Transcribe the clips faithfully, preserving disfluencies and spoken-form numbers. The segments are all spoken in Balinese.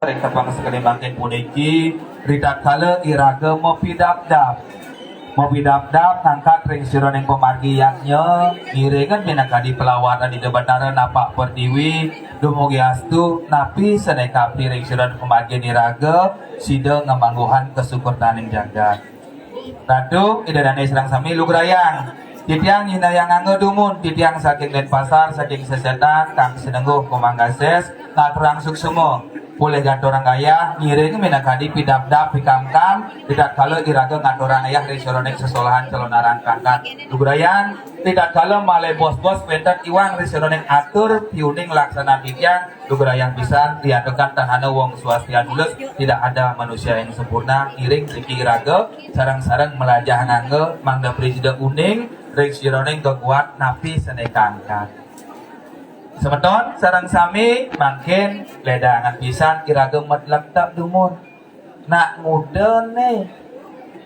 Ring tepang sakadi mangkin puniki, ritatkala iraga mapidabdab. Mapidabdab ngangkat ring sajeroning pamargi yadnya, ngiringan minakadi pelawatan Ida Batara napak pertiwi, dumugi astu, napi sane kapi ring sajeroning pamargi iraga, sida ngamangguhan kasukertaning jagat. Ratu, Ida Dane sareng sami lugrayang. Titiang nyinayang angga dumun, titiang saking Denpasar, saking Sesetan, Kang Sinengguh Kumanggases, ngaturang suksma. Polih ngaturang ayah, ngiring minakadi pidabdab pikamkam, ritatkala iraga ngaturang ayah ring sajeroning sesolahan calonarang kangkat. Lugrayang, ritatkala malih bos-bos wenten iwang ring sajeroning atur piuning laksana titiang, lugrayang pisan, riantukan tanhana wong swastian mulus, tidak ada manusia yang sempurna, ngiring riki iraga, sareng-sareng mlajah ngangga, mangda prasida uning, ring sajeroning geguat napi sane kangkat. Semeton, sareng sami, mangkin ledangan pisan, iraga matlektep dumun. Nak nguda ne.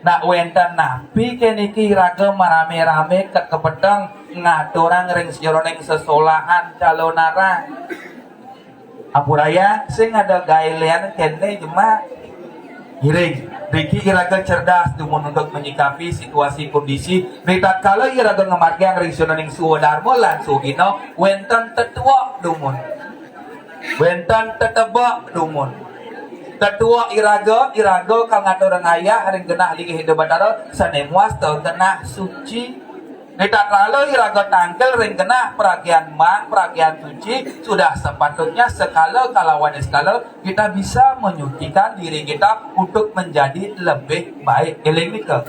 Nak wenten napi ke niki iraga marame-rame ket kapeteng ngaturang ring sajeroning sesolahan calonarang. Ampurayang sing ada gae lian kene jemak. Ngiring, riki iraga cerdas dumun untuk menyikapi situasi kondisi. Ritatkala iraga ngamargiang ring sajeroning swadarma lan swagina, wenten tetuek dumun. Wenten tetebek dumun. Tetuek iraga, iraga kal ngaturang ayah ring genah linggih Ida Batara, sane mawasta genah suci. Ritatkala iraga tangkil ring genah pragian mang, pragian suci, sudah sepatutnya sekala kalawan sekala kita bisa menyucikan diri kita untuk menjadi lebih baik. Eling nika.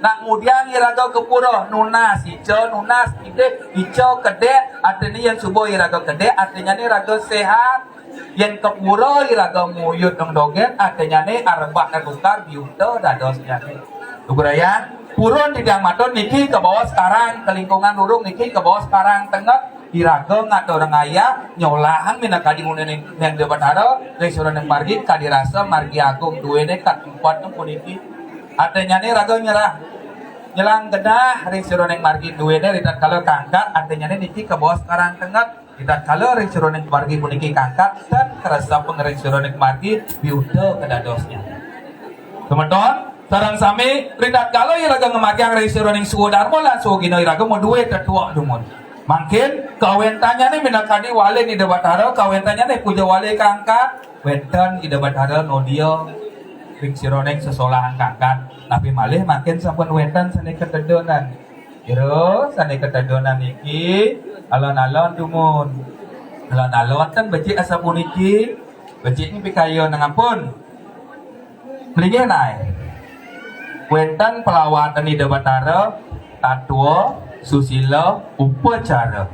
Nak ngudiang iraga ka pura, nunas ica, nunas kidih, ica kedek, artine yen suba iraga kedek, artinyane iraga sehat. Yen ka pura iraga nguyut nang dogen, artinyane arebak nang tukar biuta dadosnyane. Lugrayang, purun titiang matur niki kabaos Karang, ka lingkungan Rurung niki kabaos Karang Tenget, iraga ngaturang ayah, nyolahang minakadi munene Ida Batara, ring sajeroning margi, kadi rasa margi agung duene kat empat puniki. Artinyane iraga nyerah. Nyelang genah ring sajeroning margi duene ritatkala kangkat, artinyane niki kabaos Karang Tenget. Ritatkala ring sajeroning margi puniki kangkat, tan karesepang ring sajeroning margi biuta kadadosnya. Semeton, sareng sami, ritatkala iraga ngamargiang ring sajeroning swadarma lan swagina iraga madue tetuek dumun. Mangkin, kawentannyane minakadi wali Ida Batara, kawentannyane puja wali kangkat, wenten Ida Batara nodia ring sajeroning sesolahan kangkat. Napi malih mangkin sampun wenten sane katedonan. Ira sane katedonan niki alon-alon dumun. Alon-alon ten becik asapuniki, becik niki pikayun nang ampun. Mlinggih nae. Wenten pelawatan Ida Batara, tatwa, susila, upacara.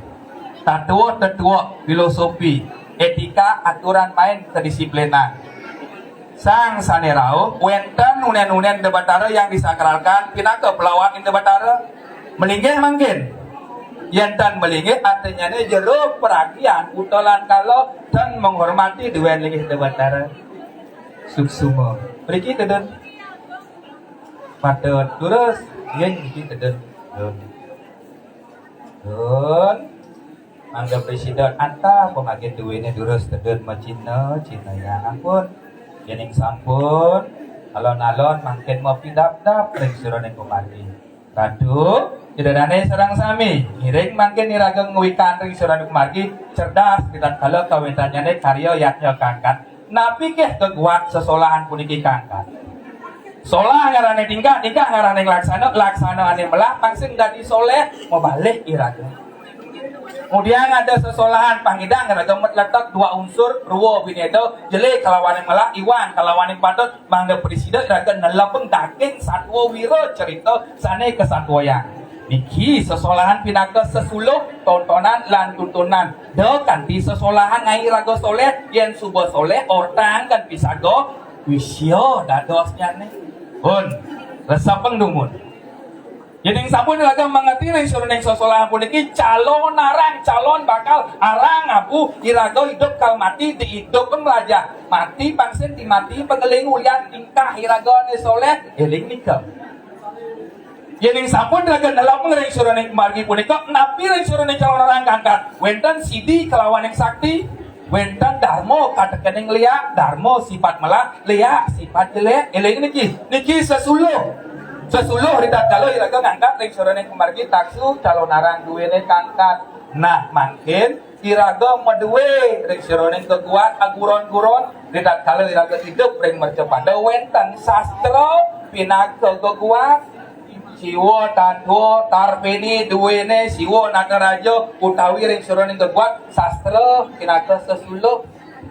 Tatwa tetuek, filosofi, etika, aturan main, kedisiplinan. Sang sane rauh, wenten unen-unen Ida Batara yang disakralkan pinaka pelawatan Ida Batara. Malinggih mangkin. Yen tan malinggih, artinyane jero pragian, uta lan kala, tan menghormati duen linggih Ida Batara. Suksma. Mriki tedun. Patut durus, yen mriki tedun. Dun. Dun. Mangda presiden anta pamagin duwene durus tedun macina, cina ya ampun. Yening sampun, alon-alon mangkin mapidabdab ring sajeroning pamargi. Ratu, Ida Dane sareng sami, ngiring mangkin iraga ngwikan ring sajeroning pamargi, cerdas, ritatkala kawentannyane karya yadnya kangkat. Napi keh keguat sesolahan puniki kangkat? Solah ngarane tingkah, tingkah ngarane laksana, laksana ane melah pang sing dadi soleh, mabalih iraga. Kemudian ada sesolahan pangidang iraga matletek dua unsur, rwa bineda, jelé kalawaning melah, iwang kalawaning patut, mangda prasida iraga nelepang daging satua wira cerita sane kasatuayang. Niki sesolahan pinaka sesuluh tontonan lan tuntunan. Da kanti sesolahan ngae raga soleh, yen suba soleh, ortang kan pisaga, wisia dadosnyane. Pun, resepeng dumun. Yening sampun raga mangerti ring sajeroning sesolahan puniki, calon arang, calon bakal arang abu, iraga idup kal mati, di idup pun melajah. Mati pangsin di mati, pengeling ulian tingkah iragane soleh, eling nika. Yening sampun raga nelep ring sajeroning margi punika, napi ring sajeroning calon arang kangkat? Wenten sidi kalawaning sakti. Wénten darma katekening léak, darma sipat melah, léak sipat jelék. Éling niki, niki sesuluh. Sesuluh ritatkala iraga ngangkat ring sajeroning pamargi taksu, calonarang duéné kangkat. Nah, mangkin iraga madué ring sajeroning geguat aguron-guron, ritatkala iraga idup ring mercapada wénten sastra pinaka geguat. Siwa Tatwa Tarpini duéné Siwa Nataraja utawi ring sajeroning geguat sastra pinaka sesuluh.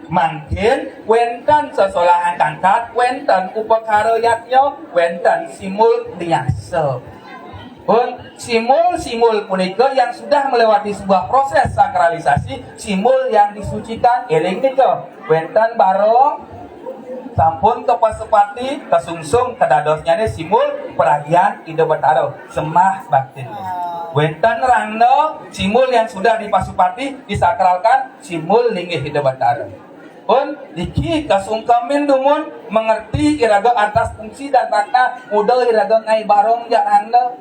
Mangkin wénten sesolahan kangkat, wénten upakara yadnya, wénten simul niasa. Pun simul-simul punika yang sudah melewati sebuah proses sakralisasi, simul yang disucikan. Éling nika, wénten barong, sampun kapasupati, kasungsung kadadosnyané simul pragian Ida Batara, sembah bakti. Wénten rangda, simul yang sudah dipasupati, disakralkan, simul linggih Ida Batara. Pun niki kasungkemin dumun mengerti iraga atas fungsi dan makna, mula iraga ngaé barong jak rangda.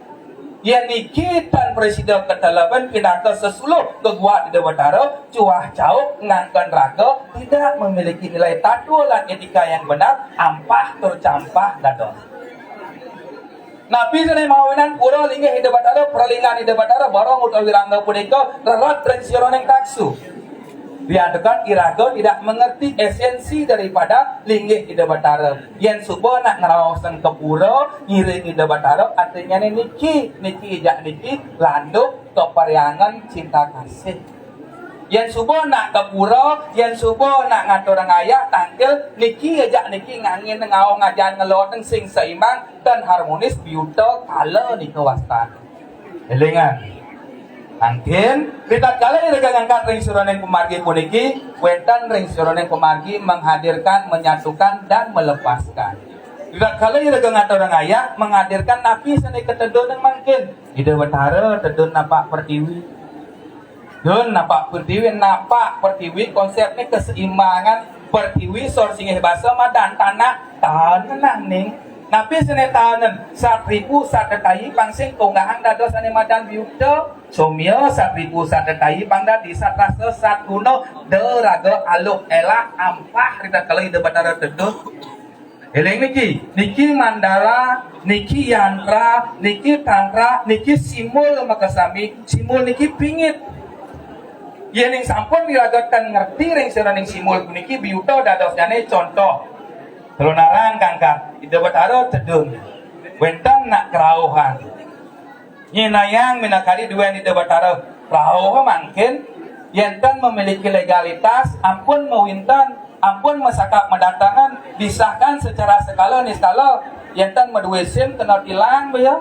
Yén niki tan prasida kateleban pinaka sesuluh geguat Ida Batara, cuah cauk ngangken raga tidak memiliki nilai tatwa lan etika yang benar, ampah tur campah dados. Napi sané mawinan pura linggih Ida Batara, pralinggan Ida Batara, barong utawi rangda punika rerat ring sajeroning taksu? Diantukan iraga tidak mengerti esensi daripada linggih Ida Batara. Yén suba nak ngraosan ka pura, ngiring Ida Batara, artinyané niki, niki jak niki, landuk kaparhyangan cinta kasih. Yén suba nak ka pura, yén suba nak ngaturang ayah, tangkil niki jak niki, ngangin ngaong ajan ngelotin sing seimbang, tan harmonis, biuta kala nika wastan. Élingang. Mangkin, ritatkala iraga ngangkat ring sajeroning pamargi puniki, wénten ring sajeroning pamargi menghadirkan, menyatukan, dan melepaskan. Ritatkala iraga ngaturang ayah, menghadirkan napi sané katedun mangkin. Ida Batara tedun napak pertiwi. Tedun napak pertiwi, napak pertiwi konsepné keseimbangan pertiwi, sor singgih basa madan tanah, taenang ning. Napi sané taenen? Sat ripu sat detayi pang sing tunggahang dados sané madan biuta. Somya sat ripu sat detayi pang dadi sat rasa sat guna, da raga aluh élah ampah ritatkala Ida Batara tedun. Éling niki, niki mandala, niki yantra, niki tantra, niki simbol makasami, simbol niki pingit. Yéning sampun iraga tan ngerti ring sajeroning simbol puniki, biuta dadosnyané. Contoh, calonarang kangkat, Ida Batara tedun. Wénten nak kerauhan. Nyinayang minakadi duén Ida Batara. Rauh mangkin, yén tan memiliki legalitas, ampun mawinten, ampun masakap madatengan, disahkan secara skala niskala, yén tan madué SIM kena tilang, béh ya.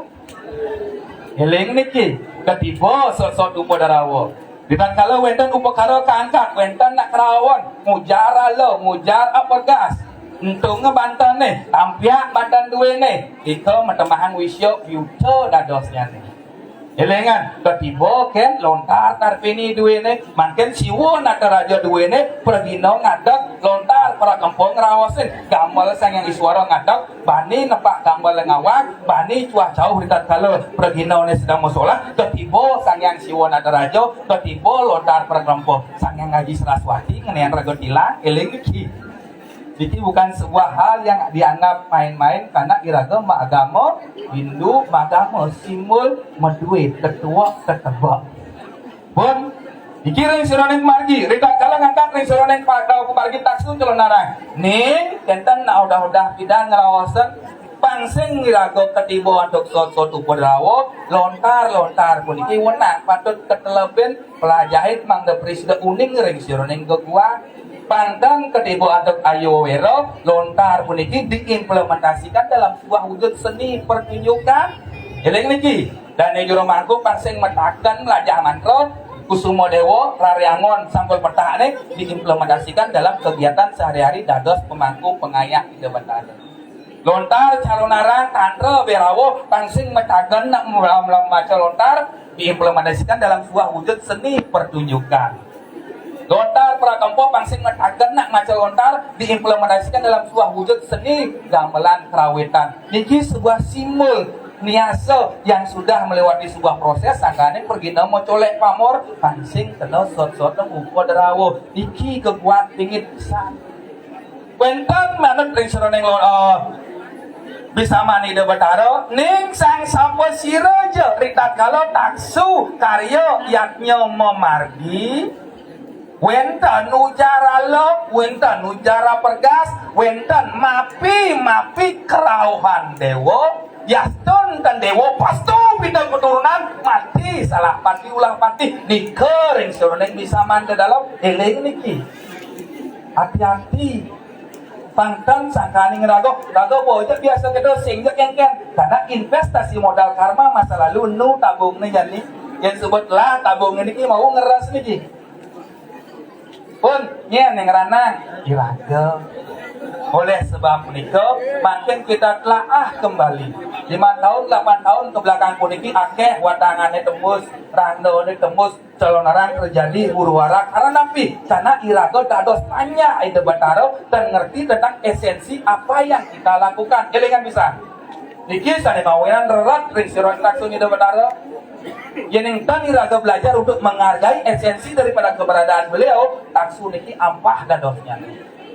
Éling niki, katiba sot-sot upadarawa. Ritatkala wénten upakara kaangkat, wénten nak kerauhan, ngujar ala, ngujar apegas. Entung bantené, tampiak banten duéné, ika matemahang wisya biuta dadosnyané. Élingang, katiba kén lontar Tarpini duéné, mangkin Siwa Nataraja duéné, pragina ngadeg, lontar prakempa ngraosin, gamel Sang Hyang Iswara ngadeg, bani nepak gamel ngawag, bani cuah cauh ritatkala praginané sedeng masolah, katiba Sang Hyang Siwa Nataraja, katiba lontar prakempa Sang Hyang Aji Saraswati ngenénin raga tilang. Éling niki. Niki bukan sebuah hal yang dianggap main-main, karena iraga maagama Hindu, maagama simbol, madué tetuek tetebek. Pun, niki ring sajeroning pamargi, ritatkala ngangkat ring sajeroning pa-, pamargi taksu calonarang. Ning, kénten nak udah-udah pidan ngraosan, pang sing iraga katiba antuk sot-sot upadarawa, lontar-lontar puniki wenang patut katelebin, pelajahit mangda prasida uning ring sajeroning geguat. Pang tan katiba antuk ayuwéra, lontar puniki diimplementasikan dalam sebuah wujud seni pertunjukan. Éling niki, dané juru mangku pang sing mataken mlajah mantra, Kusuma Déwa, Raré Angon, Sanggul Petakné diimplementasikan dalam kegiatan sehari-hari dados pemangku pengayah Ida Batara. Lontar calonarang tantra bé rauh pang sing mataken nak mula-mula maca lontar diimplementasikan dalam sebuah wujud seni pertunjukan. Lontar prakempa pang sing mataken nak maca lontar diimplementasikan dalam sebuah wujud seni gamelan kerawitan. Niki sebuah simbol Niasa yang sudah melewati sebuah proses, sangkaning pergina macolek pamor, pansing kena sot-sot muka derawa. Niki keguat bingit pisan. Wenten manut ring sajeroning lo-, eh, bisaman Ida Betara, ning sang sapa sira ja ritatkala taksu karya yatnya mamargi, wenten ujar alep, wenten ujar apergas, wenten mapi-mapi kerauhan dewa, yastun ten dewa pastu pindah keturunan, mati salah pati ulah pati, nika ring sajeroning bisaman Ida Dalem, eling niki. Hati-hati. Pang ten sangkaning raga, raga boya biasa kedo sing ja kengken. Karena investasi modal karma masa lalu nu tabungne jani. Yang sebut lah tabungne niki mau ngeres niki. Pun, nyen yang ranang, iraga. Oleh sebab punika, makin kita telaah kembali. Lima tahun, delapan tahun ke belakang puniki akeh watangane tembus, randane tembus, calonarang terjadi huru-hara. Karena napi? Karena iraga dados tanya Ida Betara dan ngerti tentang esensi apa yang kita lakukan. Elingan pisan. Niki sane mawinan rerat ring sira taksu Ida Betara. Yening tan iraga belajar untuk menghargai esensi daripada keberadaan beliau, taksu niki ampah dadosnya.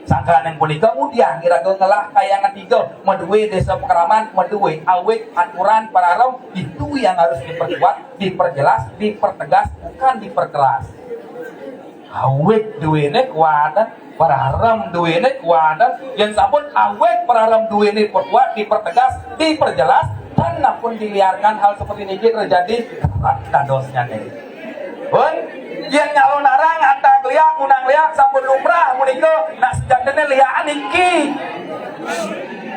Sangkaning punika ngudiang iraga ngelah kayang tiga, madue desa pakraman, madue awig aturan pararem, itu yang harus diperkuat, diperjelas, dipertegas, bukan diperkeras. Awig duene kuat, pararem duene kuat, yang sampun awig pararem duene perkuat, dipertegas, diperjelas, dan ampun dibiarkan hal seperti niki terjadi, dadosnya nih. Pun, yen calonarang atag liak, unang liak, sampun lumrah punika, nak sejatine liak niki.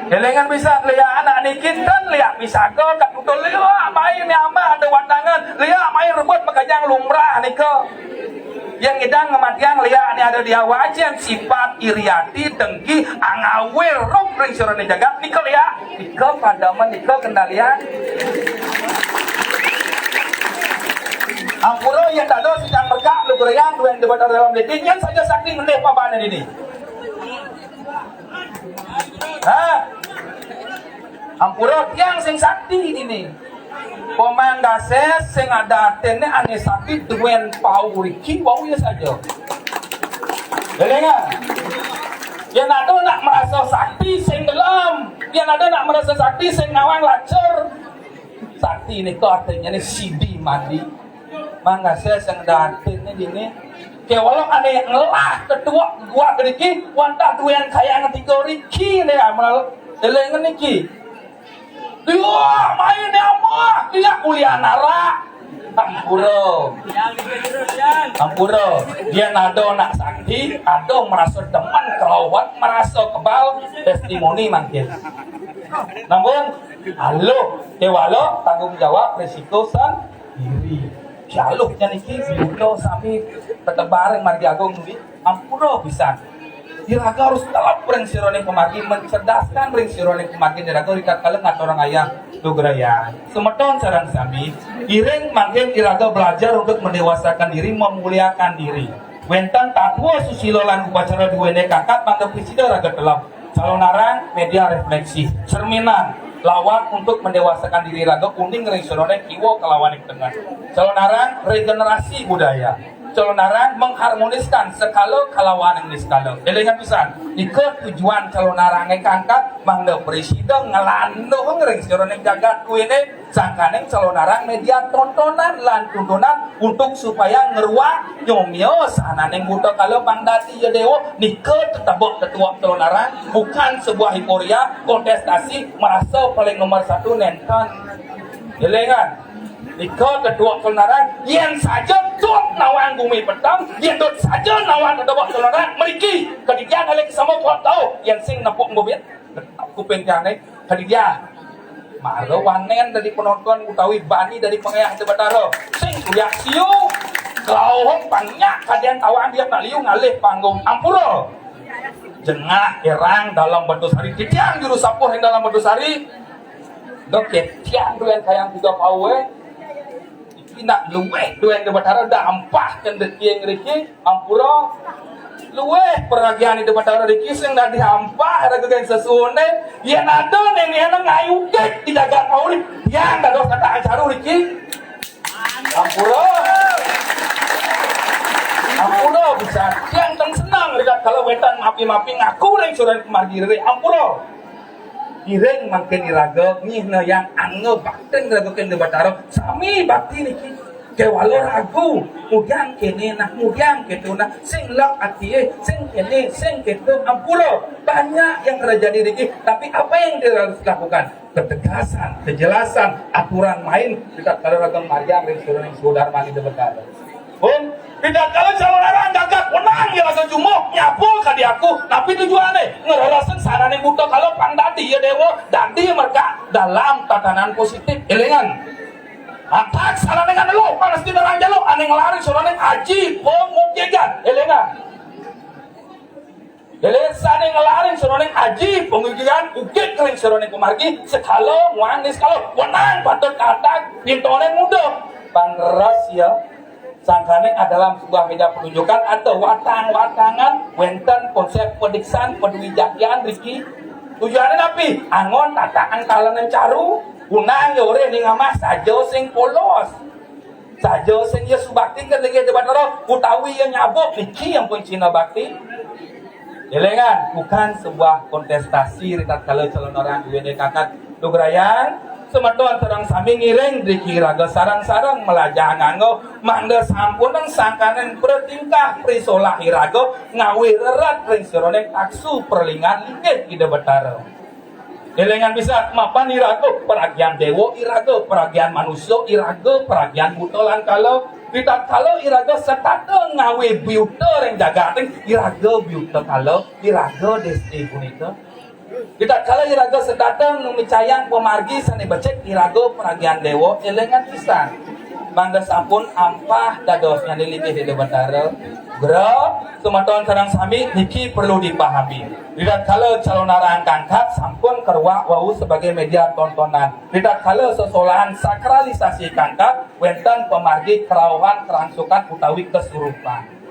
Elingan pisan liak anak niki ten liak pisaka, katutul liak main ni amah ada watangan, liak main rebut makajang lumrah nika. Yang ngidang ngamatiang liak ni ada di awak aja, sifat iri ati, dengki, angawir, ruk ring sajeroning jagat nika liak. Nika padaman, nika kendalian. Ampura yen dados sidang mergak lugrayang duen debat dalam dini, nyen saja sakti ngendih pabane dini. Ha? Ampura tiang sing sakti dini. Pamangase sing ada atene ane sakti duen pauriki wau ya saja. Elingan. Yen ada nak merasa sakti sing gelem, yen ada nak merasa sakti sing nawang lacur. Sakti nika artinya ni sidi mandi. Mangase sing datin ni dini. Kewala ane ngelah ketua gua gediki, wantah duen kayang tiga riki ne amal. Eling niki. Dia main ni amah, dia kuliah nara. Ampura. Ampura. Dia nado nak sakti, ado merasa demen kelawan, merasa kebal, testimoni mangkin. Namun, aluh, kewala tanggung jawab risiko sendiri. Jaluh niki buta sami tetebar ring margi agung niki. Ampura pisan. Iraga harus telep ring sajeroning pamargi, mencerdaskan ring sajeroning pamargi iraga ritatkala ngaturang ayah lugrayang. Semeton sareng sami, iring mangkin iraga belajar untuk mendewasakan diri, memuliakan diri. Wenten tatwa susila lan upacara duene kangkat mangda prasida raga telep. Calonarang media refleksi, cerminan, lawat untuk mendewasakan diri raga uning ring sajeroning kiwa kalawan ing tengah. Calonarang regenerasi budaya. Calonarang mengharmoniskan sekala kalawan ing niskala. Elingan pisan, nika tujuan calonarang ing kangkat mangda prasida nglanduh ring sajeroning jagat duene. Sangkaning calonarang media tontonan lan tuntunan untuk supaya ngruak nyomia sahananing buta kala pang dadi ya dewa, nika tetebek tetuak calonarang, bukan sebuah euforia, kontestasi, merasa paling nomor satu nenten. Elingan, nika tetuak calonarang, yen saja dot nawang gumi peteng, yen dot saja nawang tetebek calonarang, mriki, kadidian alih sama kuat tau, yen sing nepuk ngubit, kuping tiang nih, kadidian. Mara wanen dadi penonton utawi bani dadi pangayah Ida Betara. Sing kuyak siu, klauhung panyak kadian tawang dia nak liu ngalih panggung. Ampura. Jengah irang dalam Batu Sari. Titiang juru sapuh ring dalam Batu Sari. Dok titiang duen kayang tiga pawe. Iki nak luweh duen Ida Betara dah ampah kendeti ngriki. Ampura. Luwih paragian Ida Batara riki sing dadi ampah raga geng sesuuné, yén ada nénéné ngayugik di jagat Kauri, tiang dados kata acara riki. Ampura. Ampura pisan. Tiang ten seneng rikala wénten mapi-mapi ngaku ring suran pamargi ri. Ampura. Ngiring mangkin iraga nyihnayang angga baktin raga kén Ida Batara. Sami bakti niki. Kéwala ragu, ngudiang kéné nah, ngudiang kéto nah, sing lek atié, sing kéné, sing kéto, ampura. Banyak yang terjadi niki, tapi apa yang kita harus lakukan? Ketegasan, kejelasan, aturan main kita kalau raga margiang ring sudaning sudarman Ida Batara. Pun, ritatkala calonarang gagak wenang ya raga jumuh nyabul kadi aku, napi tujuané? Ngreresen sarané buta kala pang dadi ya déwa, dadi merga dalam tatanan positif. Élingan. Atak sarané ngan lu, panas di nerang jalo, ané nglarin sarané aji pangugigan. Élingan. Jadi sané nglarin sarané aji pangugigan, ugik ring sarané pamargi, sekala muang niskala, wenang patut katak, pintoné muda. Pangres ya. Sangkaning adalah sebuah meja pertunjukan ada watang-watangan, wénten konsep padiksan, padwijaktian riki. Tujuané napi? Anggon tatak angkalaning caru, kunang ya orih ning amah saja sing polos. Saja sing ya subakti ka linggih Ida Batara, utawi ya nyabuk niki ampun cihna bakti. Élingan, bukan sebuah kontestasi ritatkala calonarang duwéné kakat. Lugrayang, semeton sareng sami ngiring driki raga sareng-sareng malajah nganggo mangda sampunang sangkaning pratingkah prisolah iraga ngawih rerat ring saraning taksu pralingan linggih Ida Batara. Élingan pisan, mapan iraga paragian déwa, iraga paragian manusa, iraga paragian buta lan kala. Ritatkala iraga setata ngawih biuta ring jagating, iraga biuta kala, iraga desti punika. Ritatkala iraga setata ngamicayang pamargi sané becik, iraga paragian déwa, élingan pisan. Mangda sampun ampah dadosnyané linggih Ida Batara. Gra, semeton sareng sami niki perlu dipahami. Ritatkala calonarang kangkat sampun karuak wau sebagai media tontonan. Ritatkala sesolahan sakralisasi kangkat, wénten pamargi kerauhan, kerangsukan utawi kesurupan.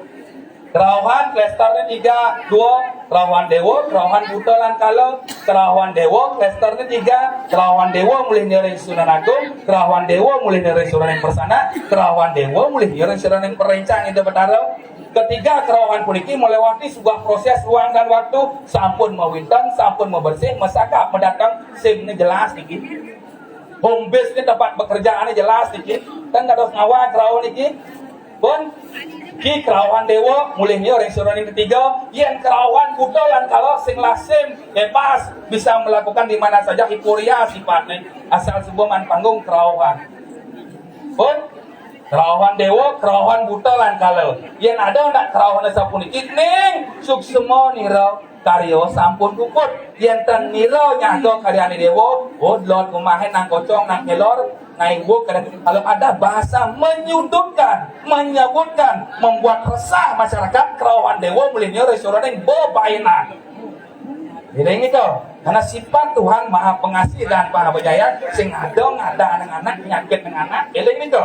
Kerauhan klasterné tiga, dua, kerauhan déwa, kerauhan buta lan kala, kerauhan déwa klasterné tiga, kerauhan déwa mulihné ring Sunan Agung, kerauhan déwa mulihné ring Sunan Persana, kerauhan déwa mulihné ring Sunan Perencang Ida Batara. Ketiga kerauhan puniki melewati sebuah proses ruang dan waktu, sampun mawinten, sampun mabersih, masakap, madateng, simné jelas niki. Home base-né tempat pekerjaané jelas niki. Kan dados ngawag kerauhan niki. Pun, ki kerauhan déwa, mulihné ring saraning ketiga, yén kerauhan buta lan kala sing lasing, bebas, bisa melakukan di mana saja hiporia sifatné, asal suba maan panggung kerauhan. Pun, kerauhan déwa, kerauhan buta lan kala. Yén ada nak kerauhan sapuniki, ning suksma nira karya sampun puput. Yén tan nira nyaga karyané déwa, oh, delod umahé nang kocong, nang kelor, nang iwuk, kadang kalau ada bahasa menyudutkan, menyebutkan, membuat resah masyarakat, kerauhan déwa mulihnya restoran yang bebainan. Éling nika, karena sifat Tuhan Maha Pengasih dan Maha Penyayang, sing ada ngadah anak-anak, penyakit anak-anak, éling nika.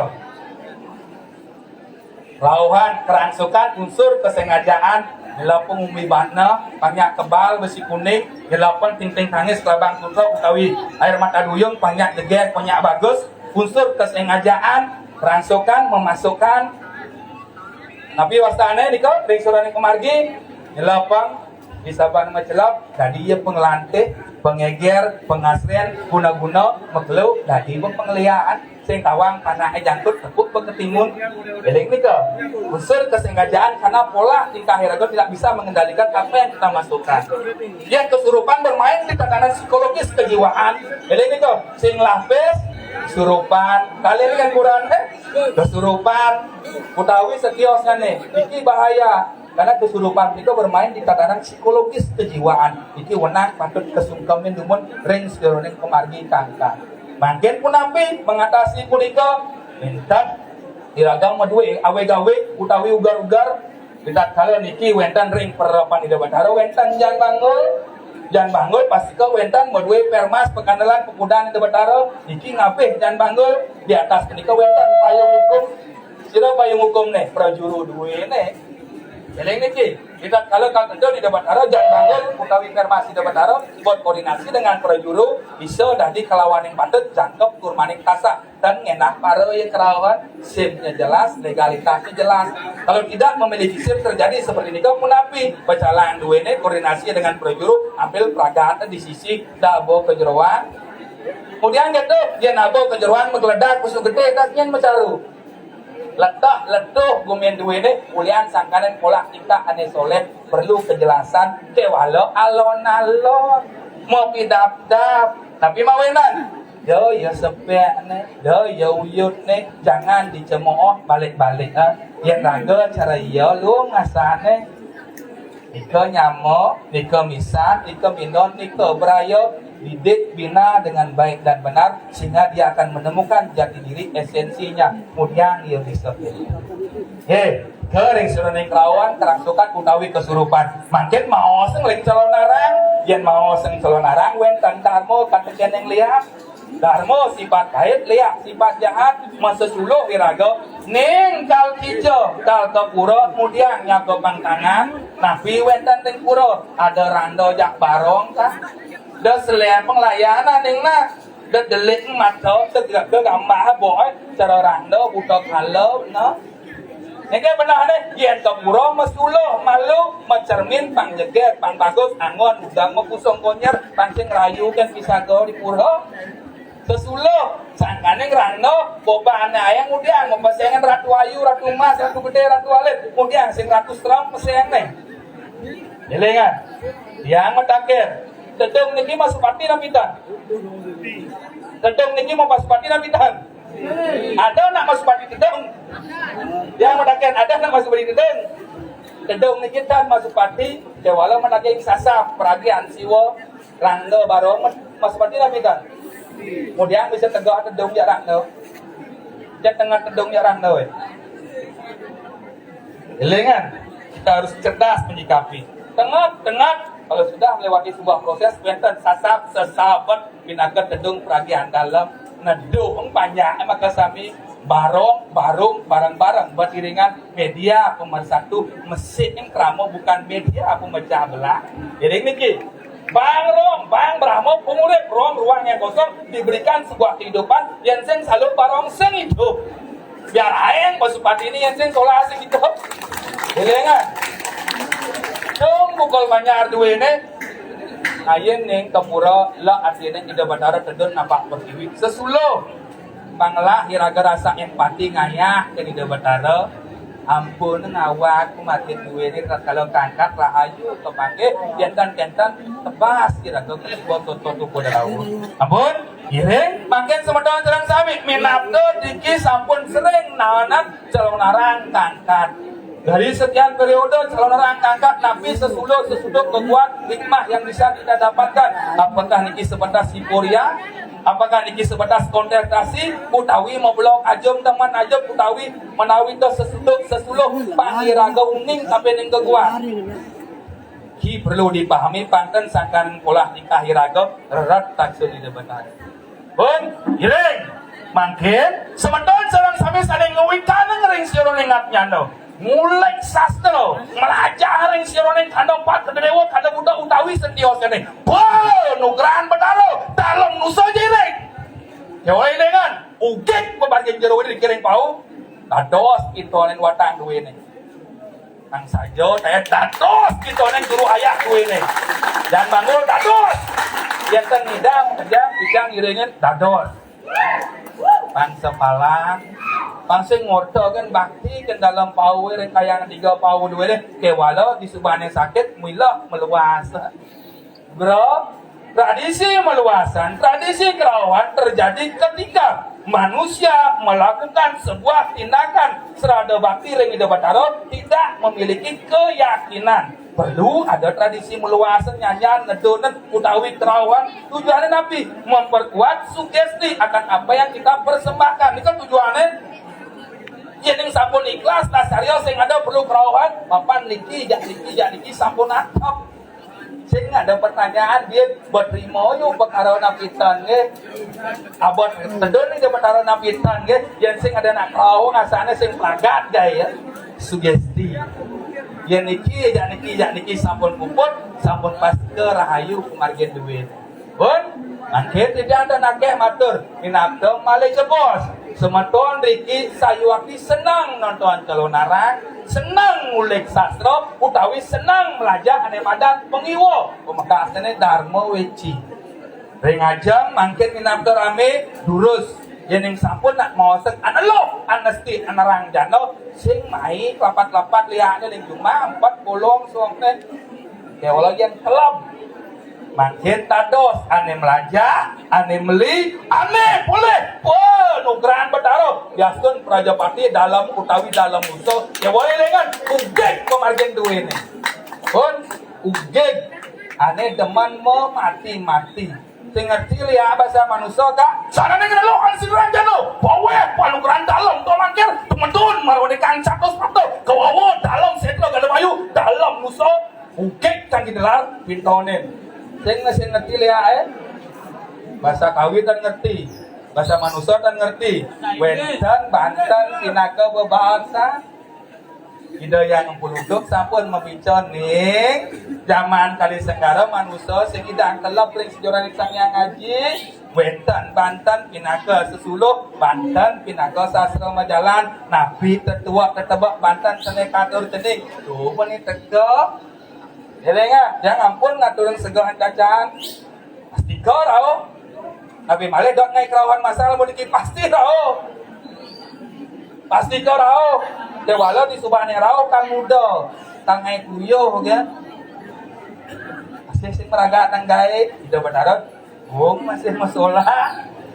Rauhan, kerangsukan, unsur kesengajaan, nyelapung umbi batna, panyak kebal besi kuning, nyelapung tingting tangis kelabang tutra utawi air mata duyung, panyak jeger, panyak bagus, unsur kesengajaan, kerangsukan, memasukkan. Napi wastané nika, ring suraning pamargi, nyelapung, bisa ban macelap, dadi ia pengelantih, pengeger, pengasren, guna-guna, makelo, dadi pengeliaan. Sing tawang panahé jangkut, tepuk ketimun. Éling nika, unsur kesengajaan karena pola tingkah iraga tidak bisa mengendalikan apa yang kita masukkan. Yang kesurupan bermain di tatanan psikologis kejiwaan. Éling nika, sing lapis, kesurupan. Kalian kan kurang, eh? Kesurupan, utawi setiosnya nih, iki bahaya. Karena kesurupan itu bermain di tatanan psikologis kejiwaan. Iki wenang patut kasungkemin dumun ring sajeroning pamargi kangkang. Mangkin punapi mengatasi punika? Wénten iraga madué awig-awig utawi uger-uger. Ritatkala niki wénten ring pererapan Ida Batara, wénten Jan Banggul. Jan Banggul pastika wénten madué permas pakandelan pepudang Ida Batara. Niki ngabih Jan Banggul. Di atas punika wénten payung hukum. Sira payung hukum nih, prajuru dué nih. Eling niki, kita kalau kang Ida Batara jang bangun utawi informasi Ida Batara buat koordinasi dengan prajuru bisa dadi kalawaning patut jangkep kurmaning tasak dan ngenah para ya kerawan, simnya jelas, legalitasnya jelas. Kalau tidak memiliki sim terjadi seperti ini, kau menapi berjalan duene koordinasi dengan prajuru, ambil pragat di sisi dabo kejeroan. Kemudian gitu, dia nabo kejeroan menggeledak kusuk gede, dasnya mecaru. Letah letuh gumin duene ulian sangkaning pola tingkah ane soleh perlu kejelasan kewala alon-alon mau pidap-dap tapi mawenan. Yo yo sepek ne, yo yo uyut ne, jangan dicemooh balik-balik, eh. Yen raga cara iya lu ngasane. Nika nyama, nika misan, nika minon, nika beraya, didik bina dengan baik dan benar sehingga dia akan menemukan jati diri esensinya. Mudiang ia bisa. He, kering suruning kerawan kerangsukan utawi kesurupan. Mangkin maos ngeling calon arang, yen maos calon arang wenten karma kata keneng lihat. Darma sifat baik, liak sifat jahat, masesuluh iraga. Ning kal kica, kal ka pura mudiang nyaga pangtangan, napi wenten ring pura ada randa jak barong kan. Da selem penglayanan ning nah, da delik mata, da gambah boy, cara randa buta kala, nah. Nggih benehne, yen ka pura masuluh malu, macermin pang jeget, pang bagus, angon, udang mapusung konyer, pang sing rayu kan pisaga di pura. Sesuluh, sangkane ngrana, bobane ayang mudiang, mapesengan Ratu Ayu, Ratu Emas, Ratu Gede, Ratu Alit, mudiang sing Ratu Strong pesengne. Elingan, yang mataken, tedung niki masupati napitan? Tedung niki mau masupati napitan? Ada nak masuk pati tedung? Yang mataken ada nak masuk pati tedung? Tedung niki tan masuk pati, kewala mataken sasap, peragian siwa, rangga barong, mas-, masuk pati napitan? Mudiang bisa tegak tedung jak rangga. Jak tengah tedung jak rangga, weh. Elingan, kita harus cerdas menyikapi. Tengah, tengah, kalau sudah melewati sebuah proses, wenten sasap, sesabet, pinaka tedung peragian dalam, neduh panjang maka sami, barong, barung, bareng-bareng, beriringan, media pemersatu, mesik yang krama bukan media pemecah belah. Jadi niki, bang rong, bang Brahma, pengurip rong ruang yang kosong, diberikan sebuah kehidupan, yang sing salut barong sing hidup. Biar aeng pasupati ini yang sing solah sing hidup. Elingan. Dong bukul manyar duene. Ayen ning kepura la artine Ida Batara tedun nampak pertiwi. Sesuluh. Panglah iraga rasa empati ngayah ke Ida Batara. Ampun ngawak kumatin duene kalau kangkat rahayu kepanggih kenten-kenten tebas iraga ketiba toto tuku dawuh. Ampun. Ngiring, mangkin semeton sareng sami minabda niki sampun sering nahanan calon arang kangkat. Dari sekian periode calon arang kangkat napi sesuluh sesuduk kekuatan hikmah yang bisa kita dapatkan. Apakah niki sebatas hiporia? Apakah niki sebatas kontestasi utawi mabelok ajum teman ajum utawi menawi to sesuduk sesuluh pangiraga uning tapi ning kekuatan. Ki perlu dipahami panten sangkan polah tingkah iraga reret taksun Ida Batara. Pun, giring. Mangkin, semeton sareng sami saling ngwikaneng ring sira ning atnyana. Ngulik sastra, melajah ring sira ning kanda empat, kanda dewa, kanda buta utawi sentio sene. Wah, nugrahan Betara, dalem nusa jiring. Dewa dengan ugik bebargin jero dikiring pau. Dados kita ning watang duwene. Nang saja saya dados kita neng juru ayah kuwi nih. Dan bangun dados. Yang ten ngidam, ngejang, ngidam, ngiringin dados. Pang sepalan, pang sing ngorta kan bakti kan dalam pau ring kayang tiga pau dua deh. Kewala di subane sakit, mila meluas. Bro, tradisi meluasan, tradisi kerawan terjadi ketika manusia melakukan sebuah tindakan serada bakti ring Ida Batara tidak memiliki keyakinan. Perlu ada tradisi meluasan nyanyian, nedunen, utawi kerawan. Tujuannya napi? Memperkuat sugesti akan apa yang kita persembahkan. Ini kan tujuannya. Yen sampun ikhlas, tas karya sing ada perlu kerawan. Papan niki, jak niki, jak niki sampun atep. Sing ada pertanyaan, dia buat rimo yo perkara napitan nggih. Abot tedun iki perkara napitan nggih. Yen sing ada nak rauh ngasane sing pragat gae ya. Sugesti. Yén niki, jak niki, jak niki sampun puput, sampun pastika rahayu pamargin duwé. Pun, mangkin titiang ten akéh matur, minabda malih jebos. Semeton riki sayuwakti seneng nonton calonarang, seneng ngulik sastra, utawi seneng mlajah ané madan pangiwa, pamekasné Dharma Weci. Ring ajeng mangkin minabda ramé, durus. Yéning sampun nak maosang aneluh, anesti, anerang jana, sing mai kelapat-kelapat liané ring jumah, empat bolong suangné. Kéwala yén kelem. Mangkin dados ané mlajah, ané meli, ané polih. Wah, nugrahan Betara. Yastun Prajapati dalem utawi dalem nusa. Kéwala élingang, ugig pamargin duwéné. Pun ugig ané demen mamati-mati. Sing ngerti liak basa manusa, Kak? Sanané ngenelukan sinuran jana. Pawéh panugrahan dalem to mangkir. Tumedun marwani kang satus sabda. Kawawa dalem sétra gada bayu. Dalem nusa ugig kang ginelar pintonin. Sing sing ngerti liak, eh? Basa Kawi tan ngerti. Basa manusa tan ngerti. Wénten banten pinaka bebaosan. Ida Hyang Empu Luduk sampun mapica ning jaman Kali Senggara, manusa sing idang telep ring sajeroning Sang Hyang Aji, wénten banten pinaka sesuluh, banten pinaka sastra majalan, napi tetuek tetebek banten sané katur cening. Tuh, meni teka. Élingang, tiang ampun ngaturin segel cacaan. Pastika rauh. Napi malih dot ngaé kerauhan masal puniki pasti rauh. Pastika rauh. Kéwala disubané rauh kang muda. Kang ngaé kuyuh, ya. Masih sing maraga nang gaé, Ida Betara. Wong masih masolah.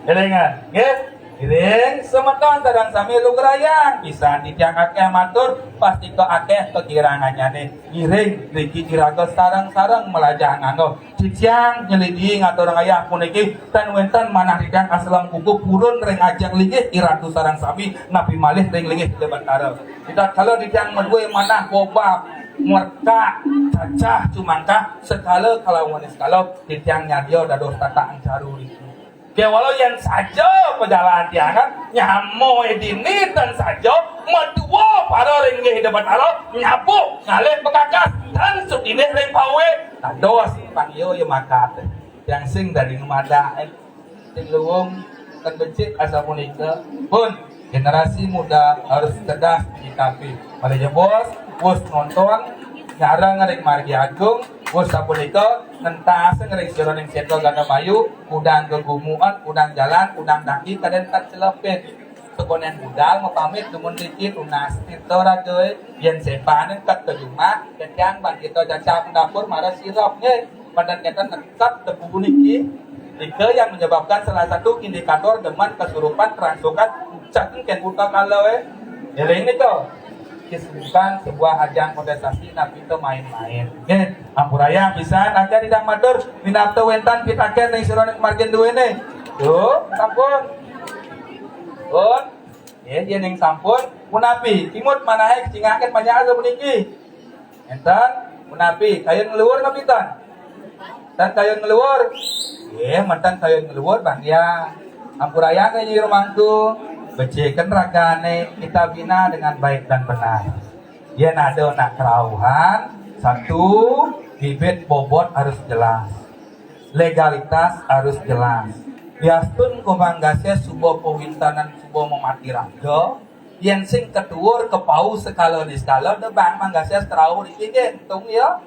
Élingang, nggih. Ngiring semeton sareng sami lugrayang. Pisan titiang akéh matur, pastika akéh kekirangannyané. Ngiring riki iraga sareng-sareng mlajah nganggo. Titiang nyelidi ngaturang ayah puniki, tan wénten manah titiang aselem kuku purun ring ajeng linggih iratu sareng sami, napi malih ring linggih Ida Betara. Ritatkala titiang madué manah gobab, merkak, cacah, cumangkah, sekala kalawan niskala, titiang nyadia dados tatak ancaru riki. Kéwala yén saja pajalan tiangan, nyama dini tan saja, madua para ring linggih Ida Betara, nyapu, ngalih pakakas, tan sutinih ring pawé, dados pangiwa ya makat. Tiang sing dadi ngemadak, eh. Sing luung, tan becik asapunika. Pun, generasi muda harus cerdas menyikapi. Malih jebos, wus nonton, nyareng ring Margi Agung, wus sapunika, ngentas ring sajeroning sétra gada bayu, kudang gegumuan, kudang jalan, kudang daki, kadén kat celepit. Sekonen budal mapamit dumun riki tunas tirta raga, yén sépané kat ka jumah, ketiang bang kita cacap dapur mara sirap nggih. Manten kita nekat tebu niki. Nika yang menyebabkan salah satu indikator demen kesurupan, kerangsukan, pucak kén buta kala, eh. Éling nika. Kesibukan sebuah ajang kontestasi, napi to main-main. Nggih, ampurayang pisan, akéh titiang matur, minabda wénten pitakén ring sajeroning margin duwéné. Duh, sampun. Pun. Nggih, yén ning sampun, punapi? Timut manahé kecingakén panjang puniki. Énten, punapi? Kayun ngluhur napi tan? Tan kayun ngluhur. Nggih, manten kayun ngluhur, Bang, ya. Ampurayang nyi rumangku, becikan ragané kita bina dengan baik dan benar. Yén ada nak kerauhan, satu, bibit bobot harus jelas. Legalitas harus jelas. Yastun kumanggasé suba pawintanan suba mamati raga, yén sing katuur kapau sekala niskala, da bang manggasé kerauh riki nggih, tung ya.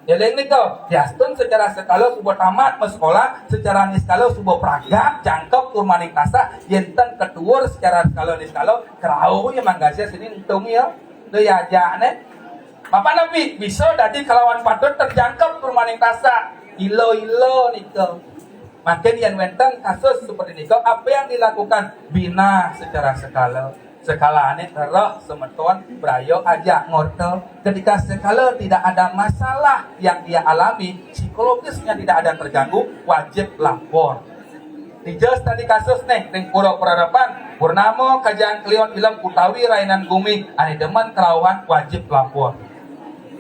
Éling nika, yastun secara sekala suba tamat masekolah, secara niskala suba pragat, jangkep tur maning tasah, yén ten katuur secara sekala niskala, kerauh ya manggasé sini entung ya. Lho ya aja né. Bapak napi bisa dadi kalawan patut terjangkep tur maning tasah. Ila-ila nika. Mangkin yén wénten kasus seperti nika, apa yang dilakukan? Bina secara sekala. Sekalané rereh semeton braya ajak ngorta. Ketika sekala tidak ada masalah yang dia alami, psikologisnya tidak ada terganggu, wajib lapor. Dija tadi kasus nih, ring Pura Peradaban, Purnama, Kajang Kliwon, Ilem utawi Rainan Gumi, ané demen kerauhan wajib lapor.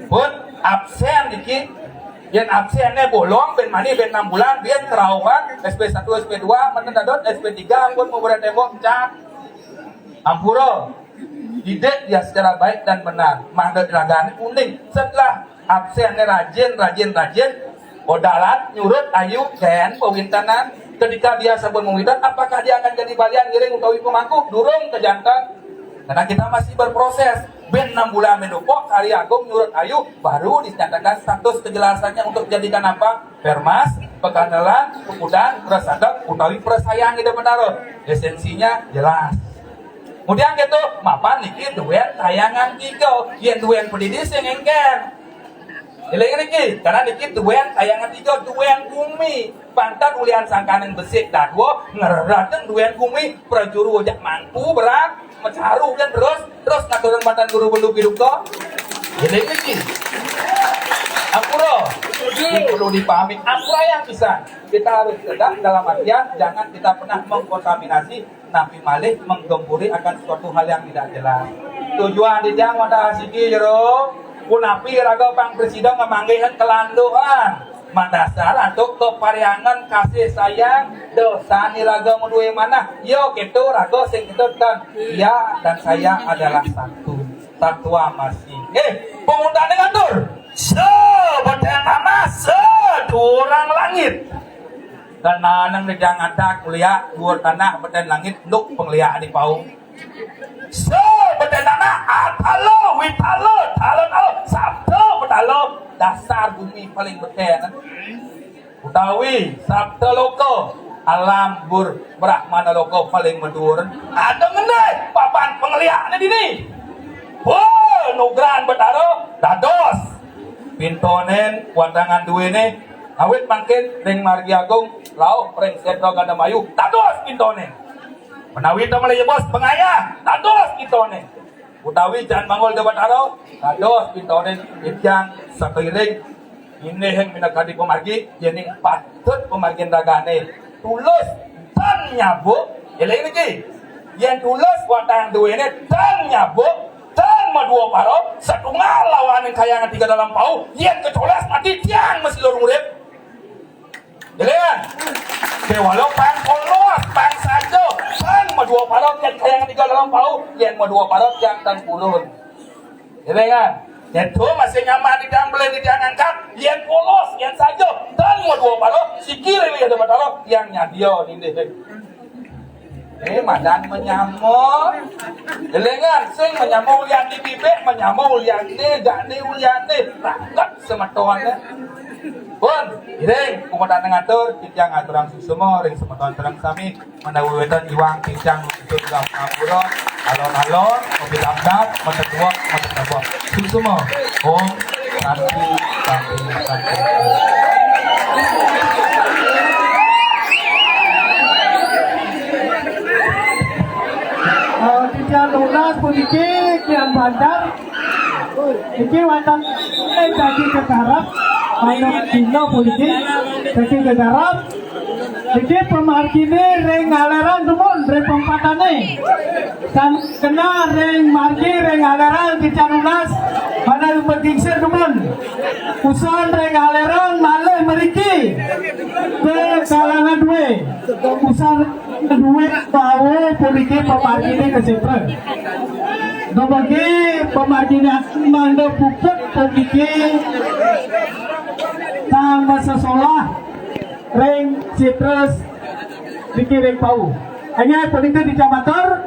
Pun absén niki, yén absénné bolong, bén mani, bén enam bulan, bén kerauhan, S P satu, S P dua, manten dadot, S P tiga, ampun nguburan tembok, cat. Ampura. Didik dia secara baik dan benar. Mangda ragané uning. Setelah absennya rajin, rajin, rajin, odalan, nyurut, ayu, kén pawintanan. Ketika dia sampun mawitan, apakah dia akan jadi balian ngiring utawi pemangku? Durung, kejanten. Karena kita masih berproses. Bin enam bulan mendukung, Karya Agung nyurut ayu, baru dinyatakan status kejelasannya untuk jadikan apa? Permas, pekanelan, pekudan, prasandep, utawi prasayang Ida Betara. Esensinya jelas. Kemudian gitu, mapan niki duén kayangan tiga, yén duén padidi sing éngkén. Eling niki, karena niki duén kayangan tiga, duén bumi. Pantun ulian sangkaning besik dadua, ngerereteng duén bumi, prajuru ojak mampu berat, mecaru kan terus, terus ngaturang mantan guru belu piduka. Eling niki. Ampura. Ini perlu dipahami. Ampura yang bisa. Kita harus cerdas dalam artian jangan kita pernah mengkontaminasi, napi malih menggempuri akan suatu hal yang tidak jelas. Tujuan titiang wantah siki jero, punapi raga pang presida ngamanggihin kelanduan. Madasar antuk kapariangan kasih sayang, dosa ni raga madué manah. Yo, kéto raga sing kéto tan. Ya dan saya adalah satu. Satwa masih. Eh, pemutané ngatur. Sebetén tanah, sedurang langit. Dan nanang di jangan tak kuliah, dua tanah betén langit, nuk pengliak di pau. Sebetén tanah, atalo, witalo, talon, alo, sabda, betalo, dasar bumi paling betén. Utawi, sabda loka, alam bur, brahmana loka paling maduur. Ada ngendai, papan pengliakné dini. Wah, nugrahan betara, dados. Pintonin, watangan duéné, awit mangkin, ring margi agung, lauh, ring sétra gandamayu, dados pintonin. Menawi to malih bos pengayah, dados pintonin. Utawi jan manggul Déwa Batara, dados pintonin titiang sakairing, inggih minakadi pamargi, yéning patut pamargin ragané tulus tan nyabuk, éling niki. Yén tulus watang duéné tan nyabuk, tan madua para, satunggal lawaning kayangan tiga dalam pau, yén kecolas mati tiang masih lurung urip. Jelean. Kéwala pang polos, pang saja, pang madua para tiang kayangan tiga dalam pau, yén madua para tiang tan purun. Jelean. Yén to masih nyaman di tiang belih di tiang angkat, yén polos, yén saja, tan madua para, siki lili ada batara, tiang nyadia nindih. Eh, madan menyama. Elingan, sing menyama ulian di bibik, menyama ulian ni, gak ni ulian ni. Raket semeton, eh. Pun, ring, kumadan ngatur, titiang ngaturang suksma, ring semeton sareng sami, menawi wénten iwang titiang nuntun dalam ngapura, alon-alon, kopi dapdap, metetuak, metetabak. Suksma. Om Santi, Santi, Santi. Eh, titiang nunas puniki kian banjar. Niki wonten, eh, dadi gegarap. Manuk dina puniki dadi gegarap. Niki pamarginé ring Ngaléran dumun ring pempatané. Tan kena ring margi ring Ngaléran titiang nunas. Mana begingsir dumun. Usan ring Ngaléran malih mriki. Ke kalangan dué. Usan dué bawa puniki pamarginé ka Sitra. Dumugi pamarginé mangda puput puniki kang masesolah ring Sitra niki ring pau. Inggih punika titiang matur.